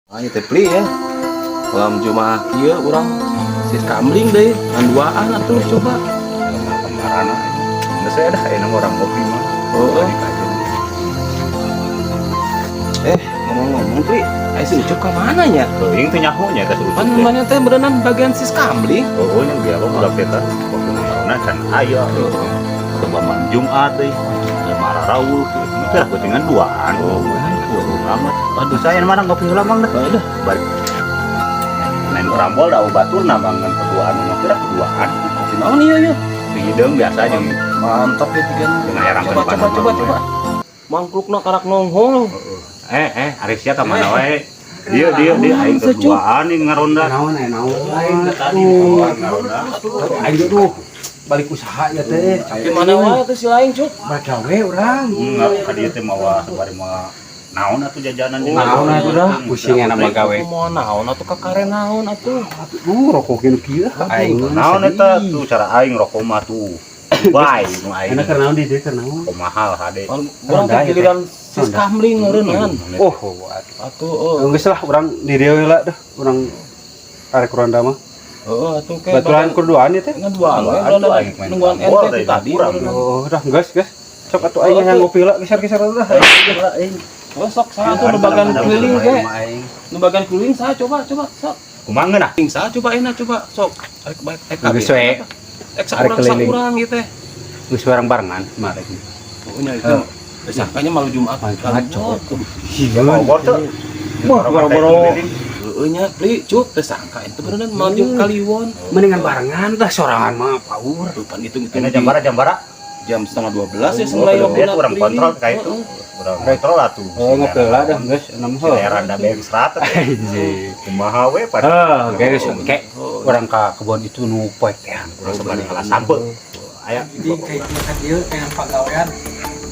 Ayo teh Pli ya. Malam Jumat kieu urang siskamling deui, ngan duaan atuh coba. Kemana? Nggak saya dah, enak orang kopi mah. Oh. Balik aja. Eh, ngomong-ngomong Pli, aya si Ucup ka mana nya? Teuing teh nyaho nya teh si Ucup Pan teh. mana teh berenang bagian siskamling. Oh, yang dia apa budak teh waktu tahunan can aya. Coba malam Jumat deui. Marah raul gitu. Itu lah kucingan duaan. Oh, amat. Aduh, saya mana ngopi heula, Mang, dah. Aduh, Balik. Main karambol dah batur nah mangan keduaan mah kira keduaan. Naon ieu ya? Hideung biasa jeung Mantap ya tiga. Dengan herang Coba coba coba coba. Mangklukna karak nonghol. Eh, eh, ari sia ka mana wae? Dia dia dia aing keduaan nih ngaronda. Naon aya naon. Tadi ngaronda. Aing tuh balik usaha ya teh. Di mana wae teh si lain, Cup? Balik gawe urang. Enggak, ka dieu teh mawa sabari mawa naon atuh jajanan di Naon atuh dah, pusing enak mah gawe. Mau naon atuh kakare naon atuh. Aduh, rokok kieu kieu aing. Naon eta tuh cara aing rokok mah tuh. Dubai nu aing. Enak keur naon di dieu keur naon? Rokok mahal hade. Urang teh giliran siskamling eureunnan. Oh, atuh. Atuh oh. Geus lah urang di dieu heula dah, urang arek ronda mah. Heeh atuh ke. Baturan kurduaan ya teh. Ngaduaan we Duaan ronda tuh aing main nungguan karambol ente teh, teh tadi. kurang. Eureunnan. Oh, dah geus geus. Sok atuh aing yang ngopi heula geser-geser dah. Oh, sok saha tuh nu bagian keliling ke. Nu bagian keliling saha coba coba sok. Kumaha ngeunah? Keliling saha coba enak coba sok. Arek baik ek Geus we. Ek saurang saurang ieu teh. Geus bareng-barengan kemarin. Oh nya itu. Sangkanya malu Jumat. Malu Jumat, cok. Iya, boro teu. Wah, boro-boro. Heeh nya, Pli, Cup, teu sangka itu beneran malam Kaliwon. Mendingan barengan dah sorangan mah power. Tuh pan hitung-hitung Ini jam bara jam bara. Jam 11.30 ya Oh, mulai dia waktu urang kontrol kayak itu. Urang kontrol atuh. Oh, ngopi heula dah geus enam Si randa bengsrat. Anjing. Kumaha we pada. Ah, guys, kayak orang ke kebun itu nu poek teh. Urang sabari kalah sampe. Aya. Jadi kayak kita dia kayak pagawean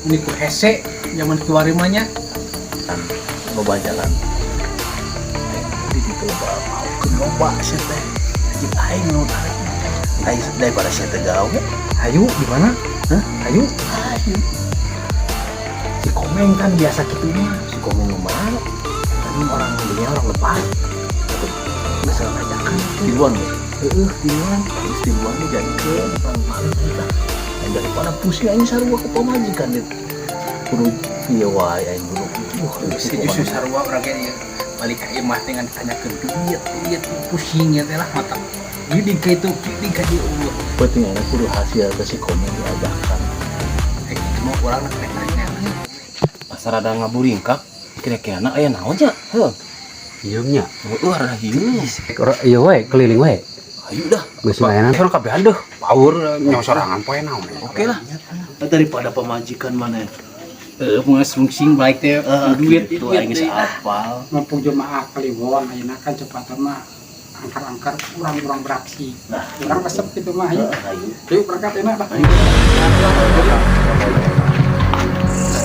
ini ku hese zaman kiwari mah nya. Loba jalan di ditu loba mau ke loba sia teh anjing aing nu tarik aing daripada sia teh gawe. Ayo di mana? Hah? Ayo. Ayo. Si Komeng kan biasa gitu mah. Si Komeng nu mana kan orang dia orang lepas geus ngajakan tiluan we. Heeh, tiluan geus tiluan dijadikeun paling kita daripada pusing aing sarua ke pamajikan dit kudu ieu wae aing kudu. Si justru sarua urang ge ieu balik ka imah dengan ditanyakeun duit duit pusing ya teh lah mata. Gini ka itu, gini ka dieu eueuh. Penting aing kudu hasil teh si Komeng diajakan. Kayak gitu mah urang rek tanya. Asa rada ngaburingkak kira-kira na aya naon nya? Heuh. Ieu nya. Heuh rada hieu. Ieu we keliling we. Ayo dah. Geus layanan sorangan kabehan deuh. Power nyosorangan poe naon. Oke lah. Daripada pamajikan mana. Heeh, mun sungsing balik teh duit gitu duit aing geus apal. Mumpung jemaah Kliwon ayeuna kan cepatan mah angkar-angkar urang-urang beraksi. Nah. Urang resep gitu mah ayo. Ayo. Yuk berangkat enak dah.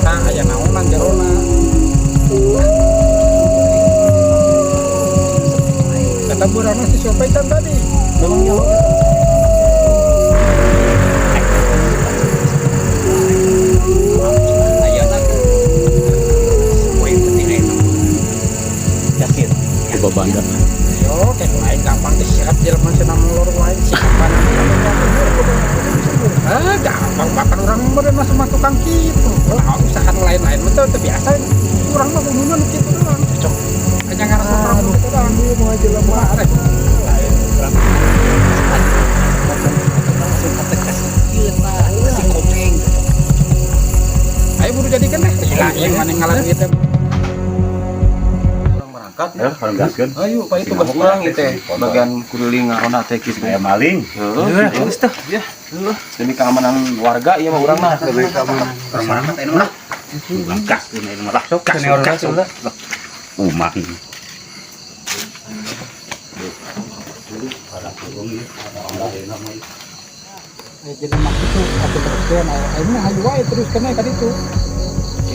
Nah, aya naonan jerona. Kata burana si Sopai kan tadi. Memang nyawa. Ayeuna poe penting ayeuna. Yakin coba bangga. Yo, kayak lain gampang disiap jelema cenah molor wae sikapan. Ah, gampang bahkan orang meureun mah sama tukang kitu. Lah usaha nu lain-lain mah teu biasa. Urang mah kuduna nu kitu doang. Cocok. Hanya ngarasa urang nu kitu doang. Mau jelema arek. Lain urang. Langsung kata kasih ieu tah si Komeng. Ayo buru jadikan deh. Gila, yang mana ngalah duit teh. Urang berangkat Ya, ya. urang gaskeun. Ayo, Pak itu tugas urang ieu teh. Bagian keliling ngaronda teh kitu. Aya maling. Heeh, geus tah. Ya, heuh. Demi keamanan warga ieu mah urang mah. Demi keamanan. Urang berangkat ayeuna mah. Urang gaskeun ayeuna mah. Sok Gas kene orang gas. Umah. Jadi mah kitu atuh teruskeun ayo mah hayu wae teruskeun ka ditu.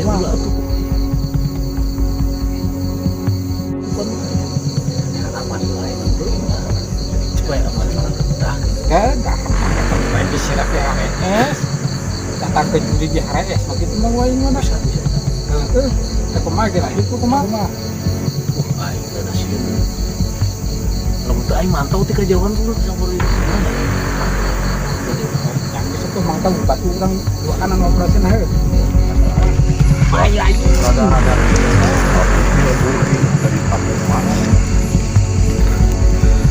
Wah, atuh. Aman lain deui. Supaya aman betah. Kan gampang lain disirap ya HRS. Datang ke juri di HRS mah kitu mah wae mana. Bisa bisa. Heeh, teh kumaha ge lanjut ku kumaha. Aing teh da sieun. Lamun teu aing mantau ti kajauhan tuh campur di mana. Yang bisa tuh mantau batu urang dua kanan operasi nah. Ayo ayo. Rada-rada dari kampung mana?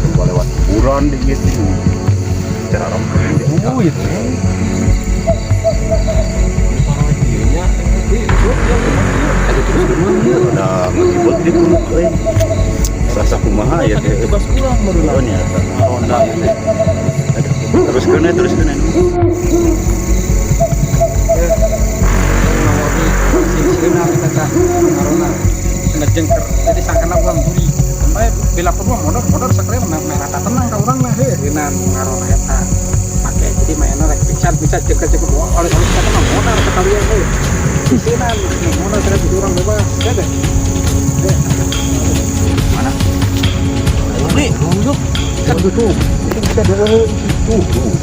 Coba lewat kuburan di gitu. Cara orang Duit. Ada ngibot di kuluk euy. Rasa kumaha ya teh. Tugas urang baru Oh nya eta. Ronda ya teh. Terus kena terus kena. Ngejengker jadi sangkana urang juri sampai bila perlu modal modal sekali merata tenang ka urang lah heuh dina ngarona eta pake jadi mainna rek pingsan bisa jengker-jengker oleh oleh kata mah modal sekalian heuh sisinan modal sekali jadi urang bebas ya deh. Ayo beli, nunjuk. Tuh tuh. Itu bisa deh. Tuh tuh.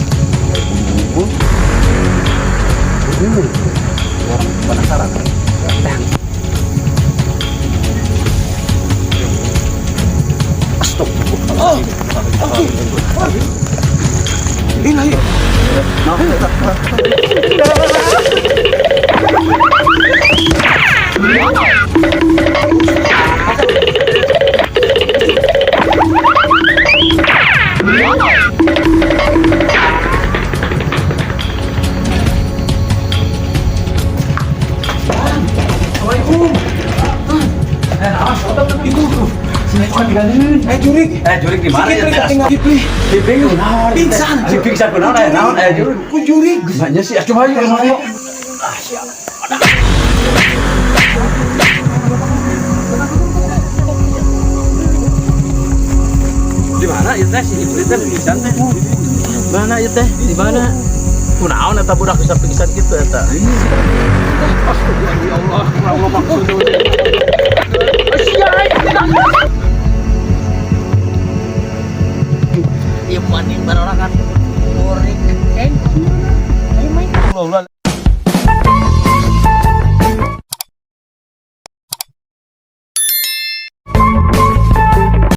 Kayak bumbu. Orang penasaran. Astagfirullah. Oh. Ini lagi. Jurik di mana ya? Pingsan. Si pingsan kunaon aya naon aya jurik. Ku jurik. Nya sih coba ayo. Di mana ieu teh si Iblis teh pingsan teh? Mana ieu teh? Di mana? Kunaon eta budak bisa pingsan kitu eta? Astagfirullah ya Allah, Allah maksud. Ieu maning barorakan. Jurik. Eh, Ulah ulah.